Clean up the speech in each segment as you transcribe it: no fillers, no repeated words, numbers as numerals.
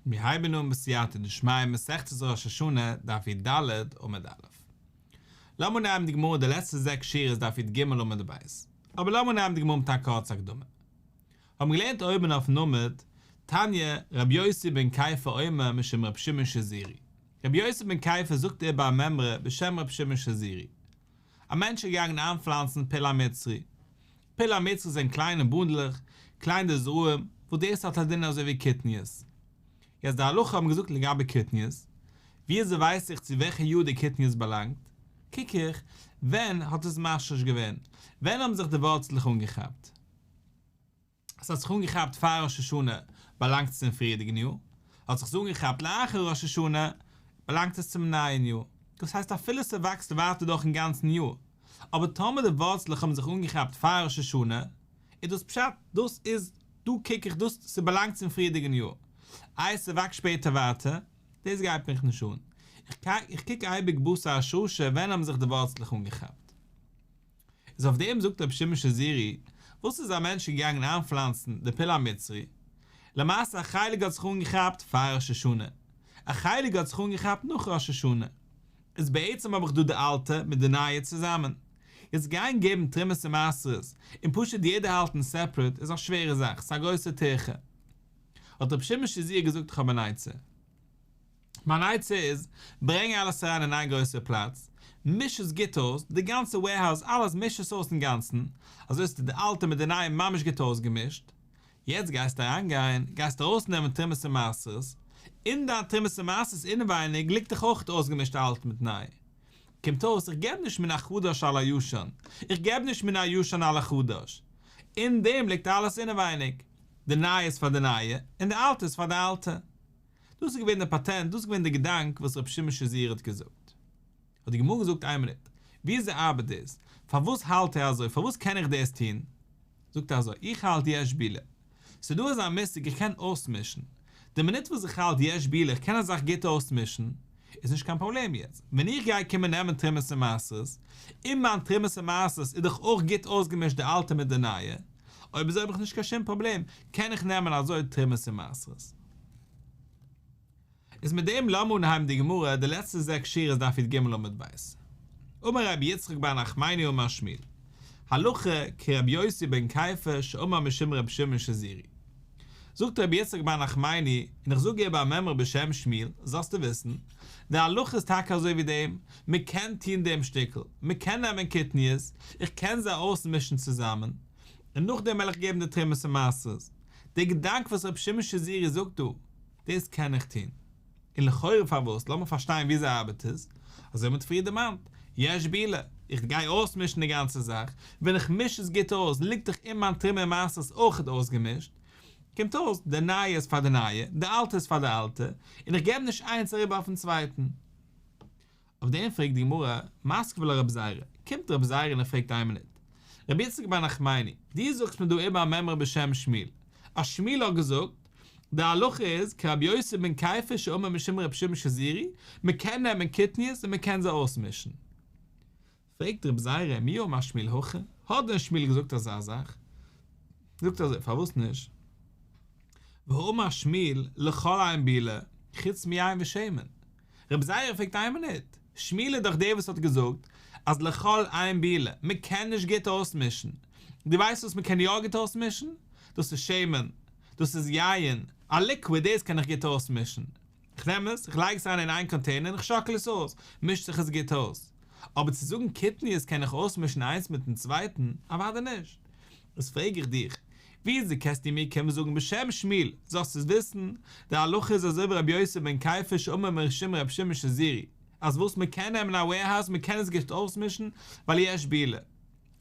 מיר הייבן אן בסייעתא דשמיא מסכת ראש השנה דף י"ד עמוד א'. לאמיר נעמען די גמרא די לעצטע זעקס שורות דף י"ג עמוד ב'. אבער לאמיר נעמען די גמרא מיט א קורצע הקדמה. האבן געלערנט אויבן אויפן עמוד, תניא, רבי יוסי בן כיפר אומר משום רבי שמעון שזורי. רבי יוסי בן כיפר זאגט איבער א מימרא בשם רבי שמעון שזורי. א מענטש איז געגאנגען איינפלאנצן פול המצרי. פול המצרי זענען קליינע בונדלעך, קליינע זרעים, וואס דאס האט א דין אזוי ווי קטניות. יעצט די הלכה האבן געזאגט לגבי קטניות, ווי אזוי ווייס איך צו וועלכע יאר די קטניות באלאנגט? קוק איך, ווען האט עס משריש געווען? ווען האבן זיך די ווארצלעך אנגעכאפט? עס האט זיך אנגעכאפט פאר ראש השנה באלאנגט עס צום פריערדיגן יאר, האט זיך עס אנגעכאפט לאחר ראש השנה באלאנגט עס צום נייען יאר, דאס הייסט אפילו ס'וואקסט ווייטער דורכן גאנצן יאר, אבער טאמער די ווארצלעך האבן זיך אנגעכאפט פאר ראש השנה, איז דאס פשט דאס איז דא קוק איך דאס ס'באלאנגט צום פריערדיגן יאר, איי ס'וואקסט שפעטער ווייטער, דאס גייט מיך נישט אן, איך קוק אייביג בתר השרשה ווען האבן זיך די ווארצלעך אנגעכאפט. איז אויף דעם זאגט רבי שמעון שזורי, וואס איז א מענטש געגאנגען איינפלאנצן די פול המצרי, למעשה א חלק האט זיך אנגעכאפט פאר ראש השנה, א חלק האט זיך אנגעכאפט נאך ראש השנה, איז בעצם האב איך דא די אלטע מיט די נייע צוזאמען, יעצט גיין געבן תרומות און מעשרות און פשוט יעדער האלטן סעפערעט איז א שווערע זאך, ס'איז א גרויסע טירחה. האט רבי שמעון שזורי געזאגט איך האב אן עצה. מיין עצה איז, ברענג אלעס אריין אין איין גרויסע פלאץ, מיש עס גוט אויס, די גאנצע וועירהאוז אלעס מיש עס אויס אינגאנצן, אזוי האסטו די אלטע מיט די נייע ממש גוט אויסגעמישט, יעצט גייסטו אריינגיין, גייסטו ארויסנעמען תרומות און מעשרות, אין דיין תרומות און מעשרות אינעווייניג ליגט דאך אויך אויסגעמישט אלט מיט ניי, קומט אויס איך געב נישט מן החדש על הישן, איך געב נישט מן הישן על החדש, אין דעם ליגט אלעס אינעווייניג, די נייע איז פאר די נייע, און די אלטע איז פאר די אלטע. דאס איז געווען דער פאטענט, דאס איז געווען דער געדאנק וואס רבי שמעון שזורי האט געזאגט. האט די גמרא געזאגט איין מינוט, וויאזוי ארבעט דאס? פארוואס האלט ער אזוי? פארוואס קען איך דאס טון? זאגט ער אזוי, איך האלט יש בילה. ס'איז דא אזא מושג איך קען אויסמישן. די מינוט וואס איך האלט יש בילה, איך קען א זאך גוט אויסמישן, איז נישט קיין פראבלעם יעצט. ווען איך גיי קומען נעמען תרומות און מעשרות, אין מיין תרומות און מעשרות איז דאך אויך גוט אויסגעמישט די אלטע מיט די נייע, אויב אזוי האב איך נישט קיין שום פראבלעם, קען איך נעמען אזוי תרומות און מעשרות. איז מיט דעם לאמיר אנהייבן די גמרא, די לעצטע זעקס שורות דף י"ג עמוד ב'. אמר רבי יצחק בר נחמני אמר שמואל, הלכה כרבי יוסי בן כיפר שאמר משום רבי שמעון שזורי. זאגט רבי יצחק בר נחמני, און איך זאג איבער א מימרא בשם שמואל, זאלסטו וויסן, די הלכה איז טאקע אזוי ווי דעם, מען קען טון דעם שטיקל, מען קען נעמען קטניות, איך קען זיי אויסמישן צוזאמען, און נאכדעם וועל איך געבן די תרומות און מעשרות. דער געדאנק וואס רבי שמעון שזורי זאגט דא, דאס קען איך טון. און לכאורה פארוואס, לאמיר פארשטיין וויאזוי ארבעט עס, אזוי ווי מ'האט פריער דערמאנט, יש בילה, איך גיי אויסמישן די גאנצע זאך, ווען איך מיש עס גוט אויס, ליגט דאך אין מיין תרומה און מעשרות אויכעט אויסגעמישט, קומט אויס, די נייע איז פאר די נייע, די אלטע איז פאר די אלטע, און איך געב נישט איינס אריבער אויפן צווייטן. אויף דעם פרעגט די גמרא, מתקיף לה רבי זירא, קומט רבי זירא און ער פרעגט איין מינוט, רבי יצחק בר נחמני, דו זאגסט מיר דא איבער א מימרא בשם שמואל, אז שמואל האט געזאגט, די הלכה איז כרבי יוסי בן כיפר שאמר משום רבי שמעון שזורי, מען קען נעמען קטניות און מען קען זיי אויסמישן. פרעגט רבי זירא, מי אמר שמואל הכי, האט דען שמואל געזאגט אזא זאך? זאגט ער אזוי, פארוואס נישט? והאמר שמואל לכל אין בילה, חוץ מיין ושמן. רבי זירא פרעגט איין מינוט, שמואל איז דאך דער וואס האט געזאגט אז לכל אין בילה, מען קען נישט גוט אויסמישן, דו ווייסט וואס מען קען יא גוט אויסמישן? דאס איז שמן, דאס איז יין, א ליקוויד דאס קען איך גוט אויסמישן, איך נעם עס, איך לייג עס אריין אין איין קאנטעינער און איך שאקל עס אויס, מישט זיך עס גוט אויס. אבער צו זאגן קטניות קען איך אויסמישן איינס מיטן צווייטן, אוודאי נישט. איז פרעג איך דיך, וויאזוי קענסטו מיר קומען זאגן בשם שמואל, זאלסט עס וויסן, די הלכה איז אזוי ווי רבי יוסי בן כיפר שאמר משום רבי שמעון שזורי, אז וואס מען קען נעמען א וועירהאוז מען קען עס גוט אויסמישן, ווייל יש בילה.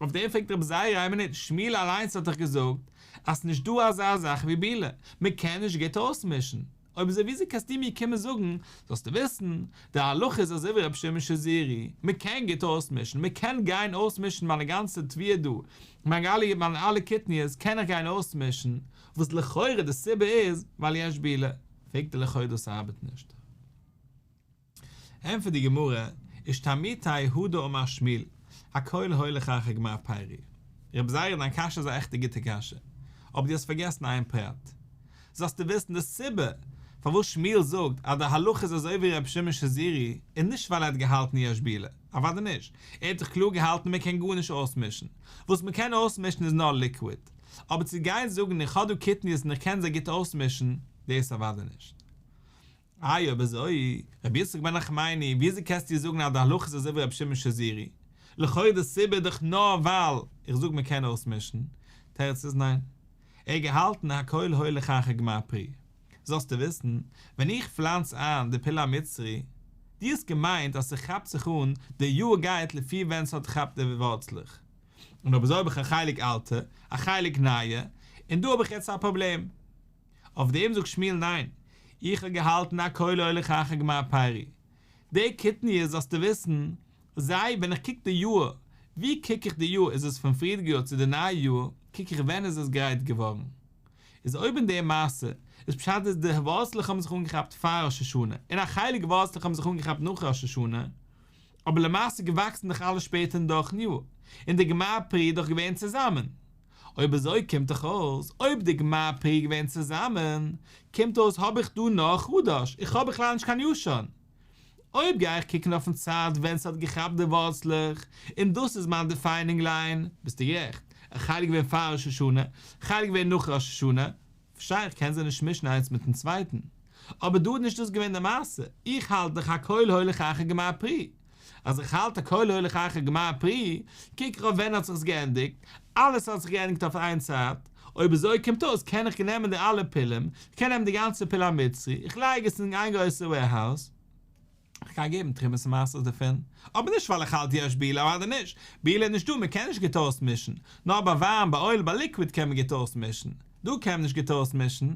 אויף דעם פרעגט רבי זירא איין מינוט, שמואל אליינס האט דאך געזאגט אז ס'נישט דא אזא זאך ווי בילה, מען קען נישט גוט אויסמישן. אויב אזוי וויאזוי קענסטו מיר קומען זאגן, זאלסטו וויסן, די הלכה איז אזוי ווי רבי שמעון שזורי, מען קען גוט אויסמישן, מען קען גיין אויסמישן מיינע גאנצע תבואה דא, מיינע אלע מיינע אלע קטניות קען איך גיין אויסמישן, וואס לכאורה די סיבה איז ווייל יש בילה, פרעגט ער לכאורה דאס ארבעט נישט. ענטפערט די גמרא, אישתמיטתיה הא דאמר שמואל, הכל הולך אחר גמר פרי. רבי זירא דיין קשיא איז א עכטע גוטע קשיא, אבער דו האסט פארגעסן איין פרט. זאלסטו וויסן די סיבה. פארוואס שמואל זאגט אז די הלכה איז אזוי ווי רבי שמעון שזורי איז נישט ווייל ער האט געהאלטן יש בילה, אוודאי נישט, ער האט דאך קלאר געהאלטן מען קען גארנישט אויסמישן, וואס מען קען אויסמישן איז נאר ליקוויד, אבער צו גיין זאגן איך האב דא קטניות און איך קען זיי גוט אויסמישן, דאס אוודאי נישט. איי אויב אזוי, רבי יצחק בר נחמני, וויאזוי קענסטו זאגן אז די הלכה איז אזוי ווי רבי שמעון שזורי? לכאו' די סיבה איז דאך נאר ווייל איך זאג מען קען אויסמישן. תירוץ איז ניין. ער האט געהאלטן הכל הולך אחר גמר פרי. זאלסטו וויסן, ווען איך פלאנץ איין די פול המצרי, דו האסט געמיינט אז ס'כאפט זיך אן, די יאר גייט לפי ווען ס'האט געכאפט די ווארצלעך. און אויב אזוי האב איך א חלק אלטע, א חלק נייע, און דא האב איך יעצט א פראבלעם. אויף דעם זאגט שמואל ניין, איך האב געהאלטן הכל הולך אחר גמר פרי. די קטניות זאלסטו וויסן, זיי ווען איך קוק די יאר, ווי קוק איך די יאר איז עס פון פריערדיגע יאר צו די נייע יאר, קוק איך ווען איז עס גרייט געווארן. איז אויב אין די מעשה איז פשט אז די ווארצלעך האבן זיך אנגעכאפט פאר ראש השנה און א חלק ווארצלעך האבן זיך אנגעכאפט נאך ראש השנה, אבער למעשה געוואקסן דאך אלע שפעטער אין דורכן יאר, און די גמר פרי איז דאך געווען צוזאמען. אויב אזוי קומט דאך אויס, אויב די גמר פרי איז געווען צוזאמען, קומט אויס האב איך דא נאר חדש, איך האב בכלל נישט קיין ישן. אויב גיי איך קוקן אויפן צייט ווען ס'האט געכאפט די ווארצלעך, און דאס איז מיין דיפיינינג ליין, ביסטו גערעכט, א חלק געווען פאר ראש השנה, א חלק געווען נאך ראש השנה, פארשטיי איך קען זיי נישט מישן איינס מיטן צווייטן. אבער דא איז נישט דאס געווען די מעשה, איך האלט דאך הכל הולך אחר גמר פרי. אז איך האלט הכל הולך אחר גמר פרי, קוק איך אויף ווען האט זיך עס געענדיגט, אלעס האט זיך געענדיגט אויף איין צייט, אויב אזוי קומט אויס קען איך נעמען די אלע פולים, איך קען נעמען די גאנצע פול המצרי, איך לייג עס אין איין גרויסע וועירהאוז, איך גיי געבן תרומות ומעשרות דערפון, אבער נישט ווייל איך האלט יש בילה אוודאי נישט, בילה איז נישטא מען קען נישט גוט אויסמישן, נאר ביי וויין ביי אויל ביי ליקוויד קען מען גוט אויסמישן, דא קען מען נישט גוט אויסמישן,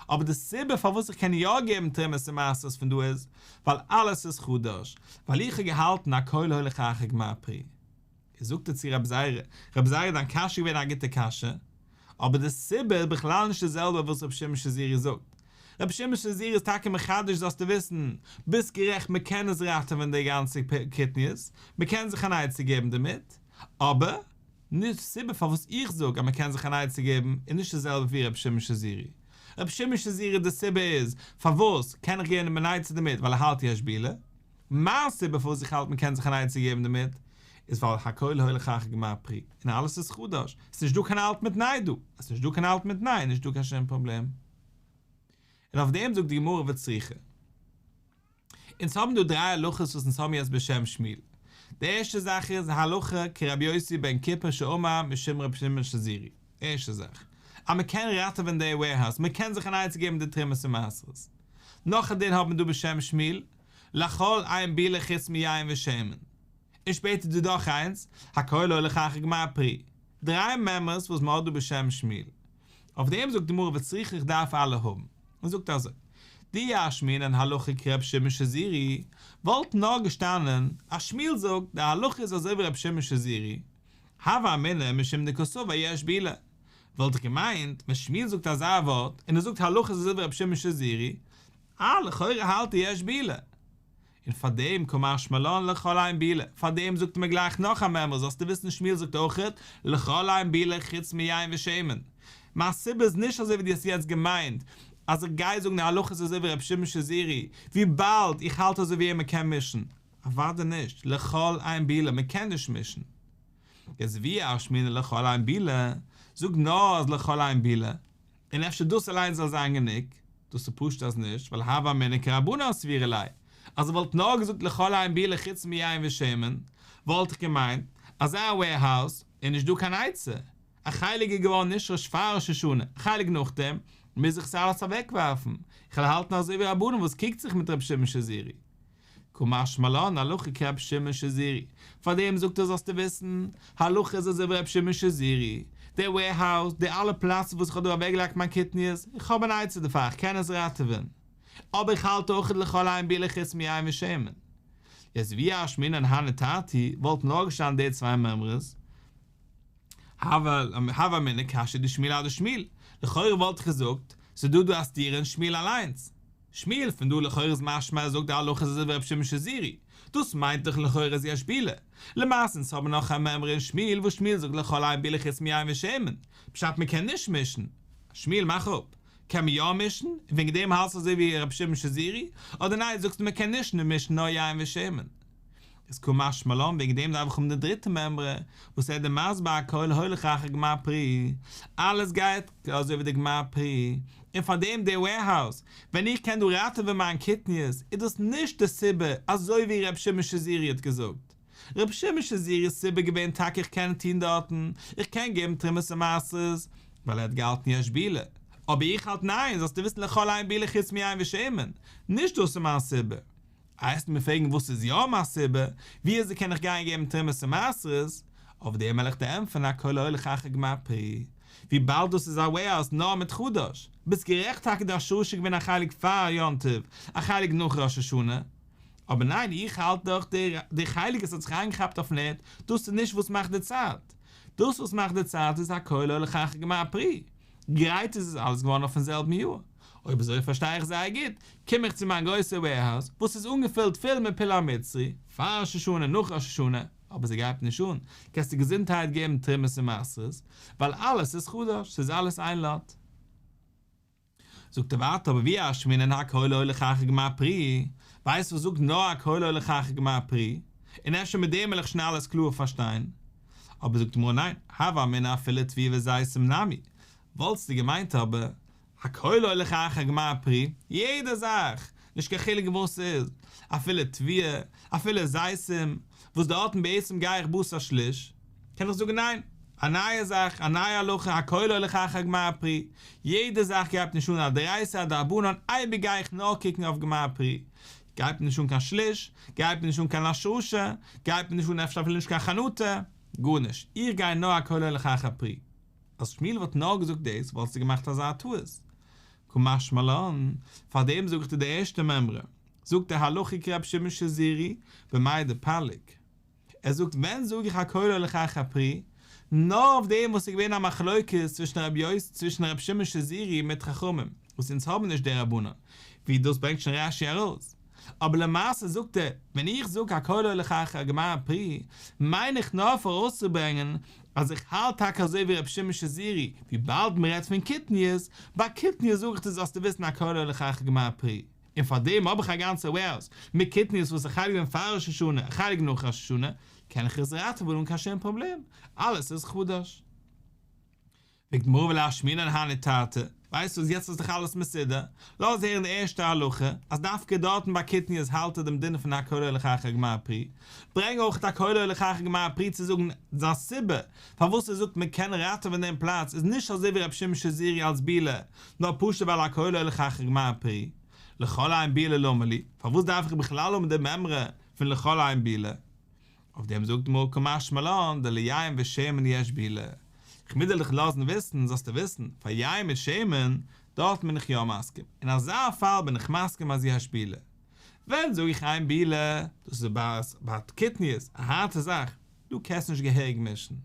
אבער די סיבה פארוואס איך קען יא געבן תרומות ומעשרות פון דא איז, ווייל אלעס איז חדש, ווייל איך האב געהאלטן הכל הולך אחר גמר פרי. איז זאגט ער צו רב זירא, רב זירא דיין קשיא איז געווען א גוטע קשיא, אבער די סיבה איז בכלל נישט די זעלבע וואס רבי שמעון שזורי זאגט. רבי שמעון שזורי איז טאקע מחדש זאלסטו וויסן, ביסט גערעכט מען קען עס ראטעווען די גאנצע קטניות, מען קען זיך אן עצה געבן דערמיט, אבער די סיבה פארוואס איך זאג אז מען קען זיך אן עצה געבן איז נישט די זעלבע ווי רבי שמעון שזורי. רבי שמעון שזורי די סיבה איז פארוואס קען איך געבן אן עצה דערמיט ווייל ער האלט יש בילה. מיין סיבה פארוואס איך האלט מען קען זיך אן עצה געבן דערמיט איז ווייל הכל הולך אחר גמר פרי און אלעס איז חדש, ס'איז נישט דא קיין אלט מיט ניי דא, אז ס'איז נישט דא קיין אלט מיט ניי איז נישט דא קיין שום פראבלעם. און אויף דעם זאגט די גמרא וצריכא. אונז האבן דא דריי הלכות וואס אונז האבן יעצט בשם שמואל. די ערשטע זאך איז הלכה כרבי יוסי בן כיפר שאמר משום רבי שמעון שזורי. ערשטע זאך, אז מען קען ראטעווען די וועירהאוז, מען קען זיך אן עצה געבן די תרומות און מעשרות. נאך א דין האבן מיר דא בשם שמואל, לכל אין בילה חוץ מיין ושמן. און שפעטער איז דא נאך איינס, הכל הולך אחר גמר פרי. דריי מימרות וואס מען האט דא בשם שמואל. אויף דעם זאגט די גמרא וצריכא איך דארף אלע האבן. און זאגט אזוי, דאי אשמעינן הלכה כר' שמעון שזורי, וואלט נאר געשטאנען אז שמואל זאגט די הלכה איז אזוי ווי ר' שמעון שזורי, הוה אמינא משום דקסבר יש בילה, וואלט איך געמיינט ווען שמואל זאגט אזא ווארט און ער זאגט הלכה איז אזוי ווי ר' שמעון שזורי, אה לכאורה האלט ער יש בילה. און פאר דעם קא משמע לן לכל אין בילה, פאר דעם זאגט ער מיר גלייך נאך א מימרא זאלסטו וויסן שמואל זאגט אויכעט לכל אין בילה חוץ מיין ושמן. מיין סיבה איז נישט אזוי ווי דו האסט יעצט געמיינט אז איך גיי זאגן די הלכה איז אזוי ווי רבי שמעון שזורי וויבאלד איך האלט אזוי ווי אים מען קען מישן. אוודאי נישט, לכל אין בילה, מען קען נישט מישן. יעצט ואי אשמעינן לכל אין בילה, זאג נאר אז לכל אין בילה, און אפשר דאס אליינס זאל זיין גענוג, דאס איז פשוט אז נישט, ווייל הוה אמינא כרבנן סבירא ליה, אז ער וואלט נאר געזאגט לכל אין בילה חוץ מיין ושמן, וואלט איך געמיינט, אזא וועירהאוז, איז נישט דא קיין עצה, א חלק איז געווארן נשרש פאר ראש השנה, א חלק נאכדעם, מוז איך עס אלעס אוועקווארפן, איך וועל האלטן אזוי ווי רבנן וואס קריגט זיך מיט רבי שמעון שזורי. קא משמע לן הלכה כרבי שמעון שזורי, פאר דעם זאגט ער זאלסטו וויסן, הלכה איז אזוי ווי רבי שמעון שזורי, די וועירהאוז, די אלע פלאצן וואס איך האב דא אוועקגעלייגט מיין קטניות, איך האב אן עצה דערפאר, איך קען עס ראטעווען, אבער איך האלט אויך לכל אין בילה חוץ מיין ושמן. יעצט ואי אשמעינן הני תרתי, וואלט נאר געשטאנען די צוויי מימרות, הוה אמינא קשיא דשמואל אדשמואל, לכאורה וואלט איך געזאגט, ס'איז דא דא א סתירה אין שמואל אליינס. שמואל פון דא לכאורה איז משמע ער זאגט די הלכה איז אזוי ווי רבי שמעון שזורי, דאס מיינט דאך לכאורה אז יש בילה. למעשה אונז האבן נאך א מימרא אין שמואל וואס שמואל זאגט לכל אין בילה חוץ מיין ושמן, פשט מען קען נישט מישן. שמואל מאך אפ. קען מען יא מישן, און וועגן דעם האלטסטו אזוי ווי רבי שמעון שזורי, אדער ניין זאגסטו מען קען נישט מישן נאר יין ושמן? איז קא משמע לן וועגן דעם דארף איך האבן די דריטע מימרא וואס ער איז דיר מסביר הכל הולך אחר גמר פרי, אלעס גייט אזוי ווי די גמר פרי, און פאר דעם די וועירהאוז, ווען איך קען דא ראטעווען מיין קטניות איז דאס נישט די סיבה אזוי ווי ר' שמעון שזורי האט געזאגט, ר' שמעון שזורי'ס סיבה געווען טאקע איך קען טון דארטן, איך קען געבן תרומות און מעשרות, ווייל ער האט געהאלטן יש בילה, אבער איך האלט ניין, זאלסטו וויסן לכל אין בילה חוץ מיין ושמן, נישט דאס איז מיין סיבה. וועסט מיר פרעגן וואס איז יא מיין סיבה, ווי אזוי קען איך גיין געבן תרומות און מעשרות, אויף דעם וועל איך דיר ענטפערן הכל הולך אחר גמר פרי, וויבאלד דאס איז א וועירהאוז נאר מיט חדש, ביסט גערעכט טאקע די השרשה איז געווען א חלק פאר יום טוב, א חלק נאך ראש השנה, אבער ניין איך האלט דאך די חלק וואס האט זיך אריינגעכאפט אויפן ערד, דאס איז נישט וואס מאכט די צייט, דאס וואס מאכט די צייט איז הכל הולך אחר גמר פרי, גרייט איז עס אלעס געווארן אויפן זעלבן יאר. אויב אזוי פארשטיי איך זייער גוט, קום איך צו מיין גרויסע וועירהאוז וואס איז אנגעפילט פול מיט פול המצרי, פאר ראש השנה נאך ראש השנה, אבער ס'גייט נישט אן, קענסטו געזונטהייט געבן תרומות און מעשרות, ווייל אלעס איז חדש, ס'איז אלעס איין לאט. זאגט ער ווייטער אבער ואי אשמעינן הכל הולך אחר גמר פרי, ווייסט וואס זאג נאר הכל הולך אחר גמר פרי, און אפשר מיט דעם וועל איך שוין אלעס קלאר פארשטיין. אבער זאגט די גמרא ניין, הוה אמינא אפילו תבואה וזיתים נמי, וואלטסטו געמיינט אבער הכל הולך אחר גמר פרי, יעדע זאך, נישט קיין חילוק וואס ס'איז, אפילו תבואה, אפילו זיתים, וואס דארטן בעצם גיי איך בתר שליש, קען איך זאגן ניין, א נייע זאך, א נייע הלכה, הכל הולך אחר גמר פרי, יעדע זאך גייט נישט אן א דאורייתא א דרבנן, אייביג גיי איך נאר קוקן אויף גמר פרי, גייט מיר נישט אן קיין שליש, גייט מיר נישט אן קיין השרשה, גייט מיר נישט אן אפשר אפילו נישט קיין חנטה, גארנישט, איך גיי נאר הכל הולך אחר פרי. אז שמואל וואלט נאר געזאגט דאס וואלסטו געמאכט אזא טעות. קא משמע לן, פארדעם זאג איך דיר די ערשטע מימרא, זאגט ער הלכה כרבי שמעון שזורי במאי דפליג. ער זאגט ווען זאג איך הכל הולך אחר פרי, נאר אויף דעם וואס איז געווען א מחלוקת צווישן רבי יוסי צווישן רבי שמעון שזורי מיט חכמים, וואס אונז האבן נישט די רבנן, ווי דאס ברענגט שוין רש"י ארויס. אבער למעשה זאגט ער, ווען איך זאג הכל הולך אחר גמר פרי, מיין איך נאר אויף ארויסצוברענגען אז איך האלט טאקע אזוי ווי רבי שמעון שזורי, וויבאלד מען רעדט פון קטניות, ביי קטניות זאג איך דיר זאלסטו וויסן הכל הולך אחר גמר פרי, און פאר דעם האב איך א גאנצע וועירהאוז מיט קטניות וואס א חלק געווען פאר ראש השנה א חלק נאך ראש השנה, קען איך עס ראטעווען אן קיין שום פראבלעם, אלעס איז חדש. פרעגט די גמרא ולשמעינן הני תרתי, ווייסט וואס יעצט איז דאך אלעס מסודר, לאז הערן די ערשטע הלכה, אז דווקא דארטן ביי קטניות האלט ער דעם דין פון הכל הולך אחר גמר פרי, ברענג אויך הכל הולך אחר גמר פרי צו זאגן זיין סיבה פארוואס ער זאגט מען קען ראטעווען דעם פלאץ איז נישט אזוי ווי רבי שמעון שזורי אלס בילה, נאר פשוט ווייל הכל הולך אחר גמר פרי, לכל אין בילה למה לי, פארוואס דארף איך בכלל האבן די מימרא פון לכל אין בילה? אויף דעם זאגט די גמרא קא משמע לן דליין ושמן יש בילה, איך מוז דיר לאזן וויסן, זאלסטו וויסן, פאר יין מיט שמן, דארט בין איך יא מסכים, אין אזא פאל בין איך מסכים אז יש בילה. ווען זאג איך אין בילה, דאס איז ביי קטניות, א הארטע זאך, דו קענסט נישט געהעריג מישן.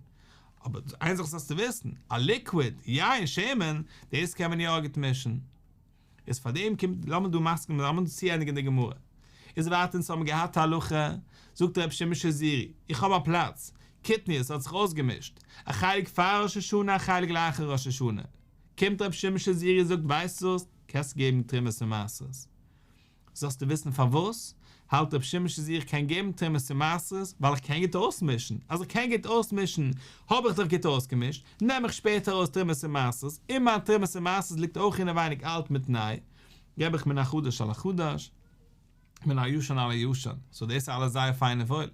אבער איין זאך זאלסטו וויסן, א ליקוויד, יין, שמן, דאס קען מען יא גוט מישן. איז פאר דעם קומט, לאמיר דא מסכים, לאמיר דא צוענדיגן די גמרא. איז ווייטער אונז האבן געהאט א הלכה, זאגט רבי שמעון שזורי, איך האב א פלאץ, קטניות האט זיך אויסגעמישט, א חלק פאר ראש השנה א חלק לאחר ראש השנה, קומט רבי שמעון שזורי זאגט ווייסט וואס, קענסט געבן תרומות און מעשרות. זאלסטו וויסן פארוואס, האלט רבי שמעון שזורי איך קען געבן תרומות און מעשרות, ווייל איך קען גוט אויסמישן, אז איך קען גוט אויסמישן, האב איך דאך גוט אויסגעמישט, נעם איך שפעטער ארויס תרומות און מעשרות, אין מיין תרומות און מעשרות ליגט אויך אינעווייניג אלט מיט ניי, געב איך מן החדש על החדש, מן הישן על הישן, סאו דאס איז אלעס זייער פיין און וואויל,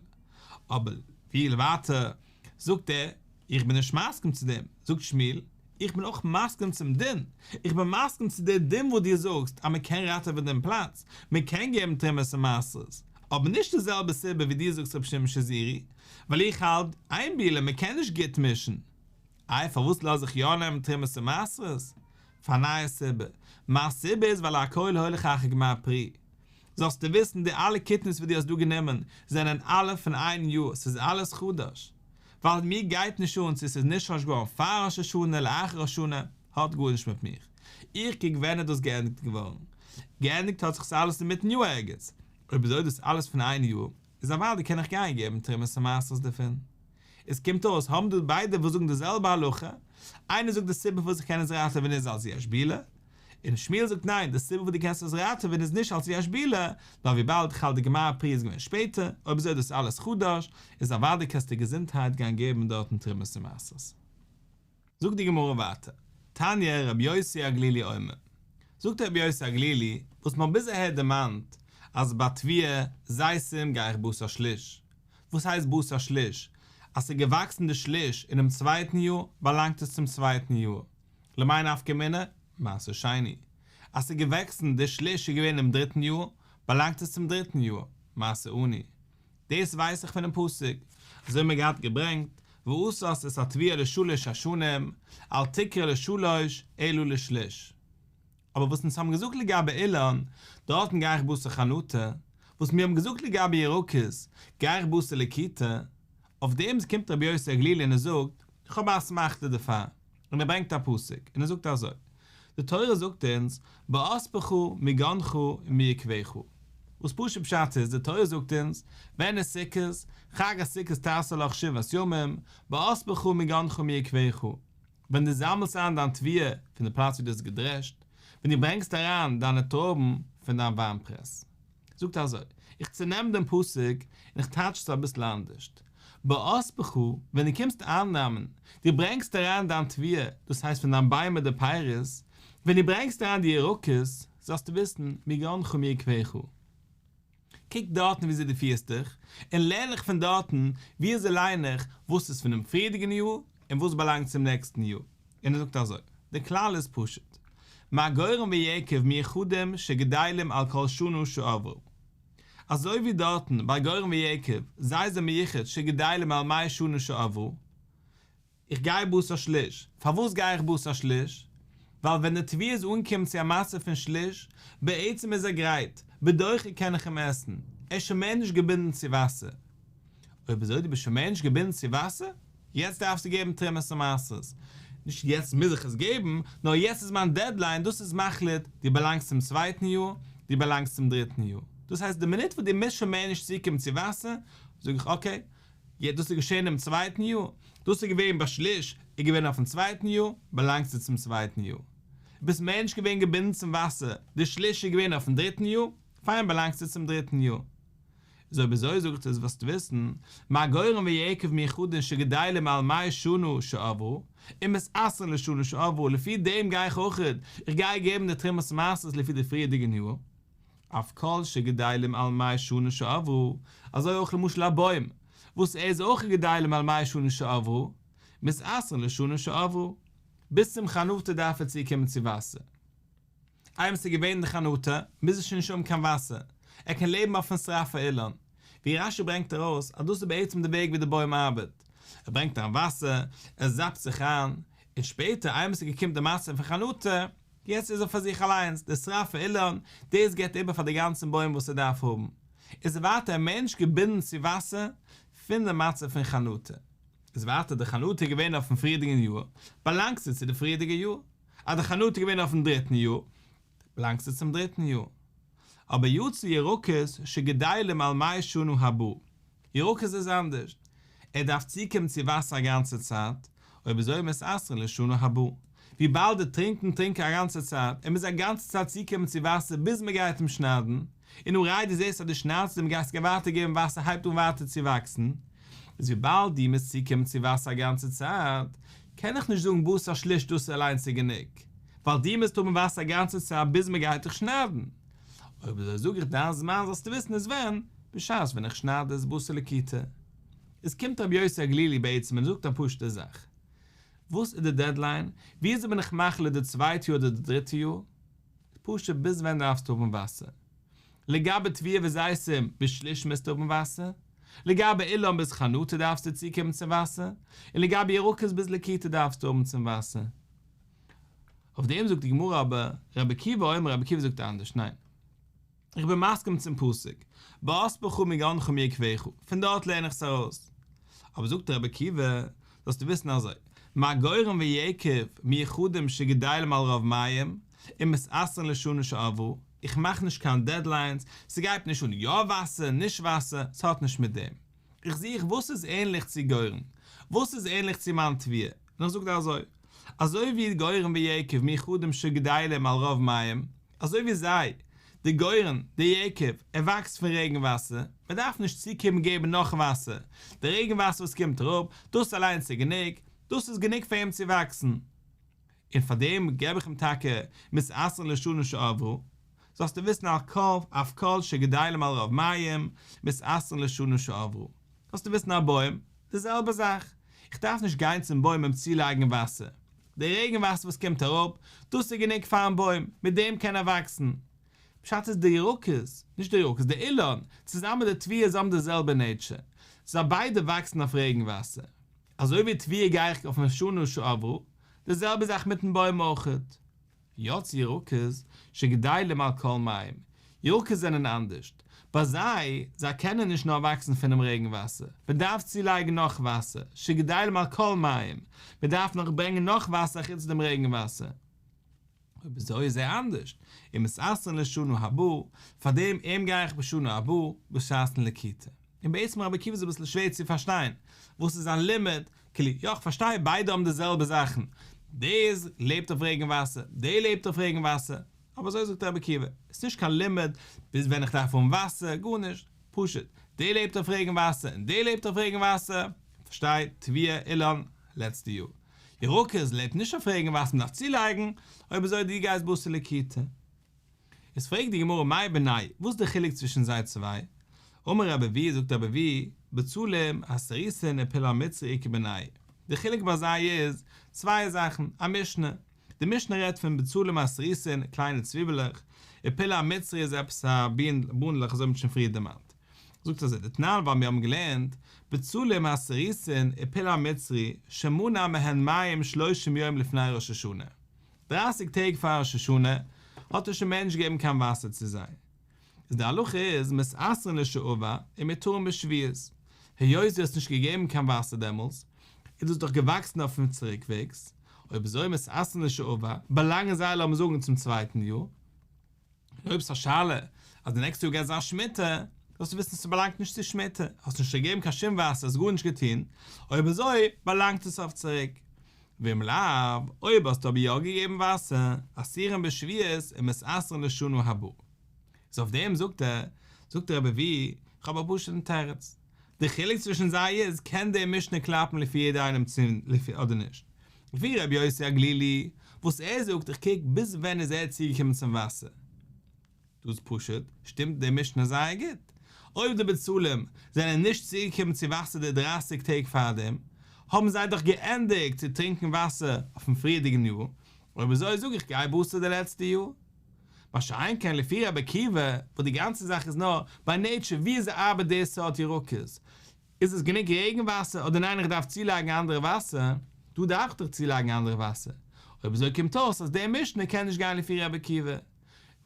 אבער ווי ווייטער זאגט ער, איך בין נישט מסכים צו דעם, זאגט שמואל, איך בין אויך מסכים צום דין, איך בין מסכים צו די דין וואס דו זאגסט אז מען קען ראטעווען דעם פלאץ, מען קען געבן תרומות און מעשרות, אבער נישט די זעלבע סיבה ווי דו זאגסט רבי שמעון שזורי, ווייל איך האלט, אין בילה, מען קען נישט גוט מישן. איי פארוואס לאז איך יא נעמען תרומות און מעשרות? פאר א נייע סיבה, מיין סיבה איז ווייל הכל הולך אחר גמר פרי. זאלסטו וויסן די אלע קטניות וואס דו האסט דא גענומען זענען אלע פון איין יאר, ס'איז אלעס חדש. ווייל מיר גייט נישט אן צו ס'איז נשרש געווארן פאר ראש השנה לאחר ראש השנה, האט גארנישט מיט מיך. איך קוק ווען איז דאס געענדיגט געווארן. געענדיגט האט זיך עס אלעס אינמיטן יאר ערגעץ. אויב אזוי איז דאס אלעס פון איין יאר, איז אוודאי קען איך גיין געבן תרומות און מעשרות דערפון. עס קומט אויס האבן דא ביידע וואס זאגן די זעלבע הלכה, איינער זאגט די סיבה פארוואס איך קען עס ראטעווען איז אלס יש בילה, און שמואל זאגט ניין, די סיבה וואס דו קענסט עס ראטעווען איז נישט אלס יש בילה, נאר וויבאלד איך האלט די גמר פרי איז געווען שפעטער, אויב אזוי איז דאס אלעס חדש, איז אוודאי קענסטו געזונטהייט גיין געבן דארטן תרומות און מעשרות. זאגט די גמרא ווייטער, תניא רבי יוסי הגלילי אומר, זאגט רבי יוסי הגלילי, וואס מ'האט ביז אהער דערמאנט, אז ביי תבואה, זיתים גיי איך בתר שליש, וואס הייסט בתר שליש? אז ס'איז געוואקסן די שליש אינעם צווייטן יאר, באלאנגט עס צום צווייטן יאר. למאי נפקא מינה? מעשר שני. אז ס'איז געוואקסן די שליש איז געווען אינעם דריטן יאר, באלאנגט עס צום דריטן יאר, מעשר עני. דאס ווייס איך פונעם פסוק, אזוי האבן מיר געהאט געברענגט, ואסרת את התבואה לשלש השנים, אל תקרא לשלש אלא לשליש. אבער וואס אונז האבן געזאגט לגבי אילן, דארטן גיי איך בתר חנטה, וואס מיר האבן געזאגט לגבי ירקות, גיי איך בתר לקיטה, אויף דעם קומט רבי יוסי הגלילי און ער זאגט, איך האב א אסמכתא דערפאר, און ער ברענגט א פסוק, און ער זאגט אזוי, די תורה זאגט אונז, באספך מגנך ומיקבך, וואס פשוט פשט איז, די תורה זאגט אונז, ווען איז סוכות, חג הסוכות תעשה לך שבעת ימים, באספך מגנך ומיקבך, ווען דו זאמלסט איין דיין תבואה פון די פלאץ ווי דו האסט געדרעשט, ווען דו ברענגסט אריין דיינע טרויבן פון דיין וויינפרעס. זאגט אזוי, איך צונעם דעם פסוק און איך טייטש עס אביסל אנדערשט, באספך, ווען דו קומסט אייננעמען, דו ברענגסט אריין דיין תבואה, דאס הייסט פון דיין ביימער די פירות, ווען דו ברענגסט אריין די ירקות, זאלסטו וויסן, מגנך ומיקבך. קוק דארטן וויאזוי דו פירסט דיך, און לערן איך פון דארטן וויאזוי ליין איך וואס איז פונעם פריערדיגן יאר און וואס באלאנגט צום נעקסטן יאר. און ער זאגט אזוי, דער כלל איז פשוט, מה גורן ויקב מיוחדים שגדלים על כל שנה שעברה. אזוי ווי דארטן ביי גורן ויקב, זיי זענען מיוחד שגדלים על מי שנה שעברה, איך גיי בתר שליש. פארוואס גיי איך בתר שליש? ווייל ווען די תבואה איז אנגעקומען צו א מצב פון שליש, בעצם איז ער גרייט, בדוחק קען איך אים עסן, ער איז שוין מער נישט געבינדן צו וואסער. אויב אזוי דו ביסט שוין מער נישט געבינדן צו וואסער, יעצט דארפסטו געבן תרומות און מעשרות. נישט יעצט מוז איך עס געבן, נאר יעצט איז מיין דעדליין, דאס איז מחליט, דו באלאנגסט צום צווייטן יאר, דו באלאנגסט צום דריטן יאר. דאס הייסט די מינוט וואס דו מוזט שוין מער נישט צוקומען צו וואסער, זאג איך אקעי, יעצט דאס איז געשען אינעם צווייטן יאר, דאס איז געווען ביי שליש, איז געווען אויפן צווייטן יאר, באלאנגסטו צום צווייטן יאר. ביסט מער נישט געווען געבינדן צום וואסער, די שליש איז געווען אויפן דריטן יאר, פיין באלאנגסטו צום דריטן יאר. איז אויב אזוי זאגט עס זאלסטו וויסן, מה גורן ויקב מיוחדין שגדלים על מי שנה שעברה, ומתעשרין לשנה שעברה, לפי דעם גיי איך אויכעט, איך גיי געבן די תרומות מעשרות לפי די פריערדיגן יאר. אף כל שגדלים על מי שנה שעברה, אזוי אויך למשל א בוים, וואס ער איז אויך גדלים על מי שנה שעברה, מתעשרין לשנה שעברה. ביז צום חנטה דארף ער צוקומען צו וואסער. איינמאל ס'איז געווען די חנטה, מוז ער שוין נישט האבן קיין וואסער, ער קען לעבן אויפן שרף האילן. ווי רש"י ברענגט ארויס אז דאס איז בעצם די וועג ווי די בוים ארבעט, ער ברענגט אריין וואסער, ער זאפט זיך איין, און שפעטער איינמאל ס'איז געקומען די מצב פון חנטה, יעצט איז ער פאר זיך אליינס, דער שרף האילן, דאס גיבט איבער פאר די גאנצן בוים וואס ער דארף האבן. איז ער ווייטער א מענטש געבינדן צו וואסער פון די מצב פון חנטה. איז ווייטער די חנטה געווען אויפן פריערדיגן יאר, באלאנגט עס צו די פריערדיגע יאר. אז די חנטה איז געווען אויפן דריטן יאר, באלאנגט עס צום דריטן יאר. אבער יצא ירקות שגדלים על מי שנה הבאה. ירקות איז אנדערש, ער דארף צוקומען צו וואסער א גאנצע צייט, אויב אזוי מתעשרין לשנה הבאה. וויבאלד ער טרינקט און טרינקט א גאנצע צייט, ער מוז א גאנצע צייט צוקומען צו וואסער ביז מען גייט אים שניידן, און הא ראי' דו זעסט אז דו שניידסט אים גייסט ווייטער געבן וואסער הייבט אן ווייטער צו וואקסן, איז וויבאלד דו מוזט צוקומען צו וואסער א גאנצע צייט, קען איך נישט זאגן בתר שליש דאס אליינס איז גענוג, ווייל דו מוזט האבן וואסער א גאנצע צייט ביז מען גייט דיך שניידן. אויב אזוי זאג איך דיין זמן זאלסטו וויסן איז ווען, בשעת ווען איך שנייד עס בתר לקיטה. איז קומט רבי יוסי הגלילי בעצם און זאגט א פשוטע זאך. וואס איז די דעדליין? וויאזוי בין איך מחליט די צווייטע יאר אדער די דריטע יאר? פשוט ביז ווען דארפסטו האבן וואסער? לגבי תבואה וזיתים ביז שליש מוזטו האבן וואסער, לגבי אילן ביז חנטה דארפסטו צוקומען צום וואסער, און לגבי ירקות ביז לקיטה דארפסטו האבן צום וואסער. אויף דעם זאגט די גמרא אבער, רבי עקיבא אומר רבי עקיבא זאגט אנדערש, ניין. איך בין מסכים צום פסוק, באספך מגנך ומיקבך, פון דארט לערן איך עס ארויס. אבער זאגט רבי עקיבא, זאלסטו וויסן אזוי, מה גורן ויקב מיוחדים שגדלים על רוב מים, ומתעשרין לשנה שעברה, איך מאך נישט קיין דעדליינס, ס'גייט נישט אן יא וואסער נישט וואסער, ס'האט נישט מיט דעם. איך זוך וואס איז ענליך צו גורן, וואס איז ענליך צו מיין תבואה, און איך זאג דיר אזוי, אזוי ווי גורן ויקב מיוחדים שגדלים על רוב מים, אזוי ווי זיי, די גורן, די יקב, ער וואקסט פון רעגן וואסער, מען דארף נישט צוקומען געבן נאך וואסער, די רעגן וואסער וואס קומט אראפ, דאס אליינס איז גענוג, דאס איז גענוג פאר אים צו וואקסן. און פאר דעם געב איך אים טאקע מתעשרין לשנה שעברה, זאלסטו וויסן על כל אף כל שגדלים על רוב מים מתעשרין לשנה שעברה, זאלסטו וויסן א בוים, די זעלבע זאך, איך דארף נישט גיין צום בוים אים צולייגן וואסער, די רעגן וואסער וואס קומט אראפ, דאס איז גענוג פארן בוים, מיט דעם קען ער וואקסן. פשט איז די ירקות, נישט די ירקות, די אילן, צוזאמען מיט די תבואה זיי האבן די זעלבע נעטשער, זיי ביידע וואקסן אויף רעגן וואסער. אזוי ווי תבואה גיי איך אויפן שנה שעברה, די זעלבע זאך מיטן בוים אויכעט. יצאו ירקות שגדלים על כל מים, ירקות זענען אנדערשט, ביי זיי, זיי קענען נישט נאר וואקסן פונעם רעגן וואסער, מען דארף צולייגן נאך וואסער, שגדלים על כל מים, מען דארף נאך ברענגען נאך וואסער אחוץ דעם רעגן וואסער. אויב אזוי איז ער אנדערשט, ומתעשרין לשנה הבאה, פאר דעם אים גיי איך בשנה הבאה בשעת'ן לקיטה. און בעצם רבי עקיבא איז אביסל שווער צו פארשטיין, וואס איז זיין לימוד, כאילו, יא איך פארשטיי ביידע האבן די זעלבע זאכן, דער לעבט אויף רעגן וואסער, דער לעבט אויף רעגן וואסער, אבער אזוי זאגט רבי עקיבא, עס איז נישט קיין לימוד ביז ווען איך דארף האבן וואסער, גארנישט, פשוט, דער לעבט אויף רעגן וואסער און דער לעבט אויף רעגן וואסער, פארשטיי, תבואה, אילן, לעצטע יאר. ירקות לעבט נישט אויף רעגן וואסער מ'דארף צולייגן, אויב אזוי דו גייסט בתר לקיטה. איז פרעגט די גמרא מאי בינייהו, וואס איז די חילוק צווישן זיי צוויי? אמר רבי אבהו זאגט רבי אבהו, בצלים, הסריסין ופול המצרי איכא בינייהו, די חילוק ביי זיי איז צוויי זאכן, א משנה, די משנה רעדט פון בצלים הסריסין, קליינע צוויבעלעך, ופול המצרי איז עפעס א בונדלעך אזוי ווי מ'האט שוין פריער דערמאנט. זאגט אזוי דתנן ווייל מיר האבן געלערנט בצלים הסריסין ופול המצרי שמנע מהן מים שלושים יום לפני ראש השנה, דרייסיג טעג פאר ראש השנה האט ער שוין מער נישט געגעבן קיין וואסער צו זיי, איז די הלכה איז מתעשרין לשעבר ומותרין בשביעית, היות דו האסט נישט געגעבן קיין וואסער דעמאלס איז דאס דאך געוואקסן אויפן צוריקוועגס, אויב אזוי מתעשרין לשעבר באלאנגען זיי לאמיר זאגן צום צווייטן יאר. און אויב ס'איז א שאלה אז די נעקסטע יאר גייט זיין שמיטה, זאלסטו וויסן ס'באלאנגט נישט צו שמיטה, האסט נישט געגעבן קיין שום וואסער, האסט גארנישט געטון, אויב אזוי באלאנגט עס אויף צוריק. ואם לאו, אויב האסטו אבער יא געגעבן וואסער, אסורין בשביעית ומתעשרין לשנה הבאה. איז אויף דעם זאגט ער, זאגט רבי אבהו, איך האב א פשוט'ן תירוץ. די חילוק צווישן זיי איז, קען די משנה קלאפן לפי יעדער איינעם צו אדער נישט. לפי רבי יוסי הגלילי, וואס ער זאגט איך קוק ביז ווען איז ער צוגעקומען צום וואסער. דאס איז פשוט, שטימט די משנה זייער גוט. אויב די בצלים זענען נישט צוגעקומען צו וואסער די דרייסיג טעג פארדעם, האבן זיי דאך געענדיגט צו טרינקען וואסער אויפן פריערדיגן יאר, אויב אזוי זאג איך גיי בתר די לעצטע יאר. מה שאין כן לפי רבי עקיבא, וואס די גאנצע זאך איז נאר ביי נעטשער ווי אזוי ארבעט די סארט ירקות, איז עס גענוג רעגן וואסער אדער ניין איך דארף צולייגן אנדערע וואסער, דא דארף איך דאך צולייגן אנדערע וואסער, אויב אזוי קומט אויס אז די משנה קען נישט גיין לפי רבי עקיבא. אויף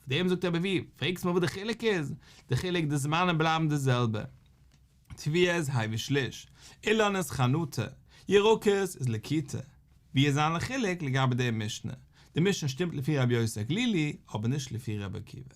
דעם זאגט רבי אבהו, פרעגסט מיר וואס די חילוק איז? די חילוק די זמנים בלייבן די זעלבע. תבואה איז הביא שליש, אילן איז חנטה, ירקות איז לקיטה. ווי איז זיין חילוק לגבי די משנה? די משנה שטימט לפי רבי יוסי הגלילי, אבער נישט לפי רבי עקיבא.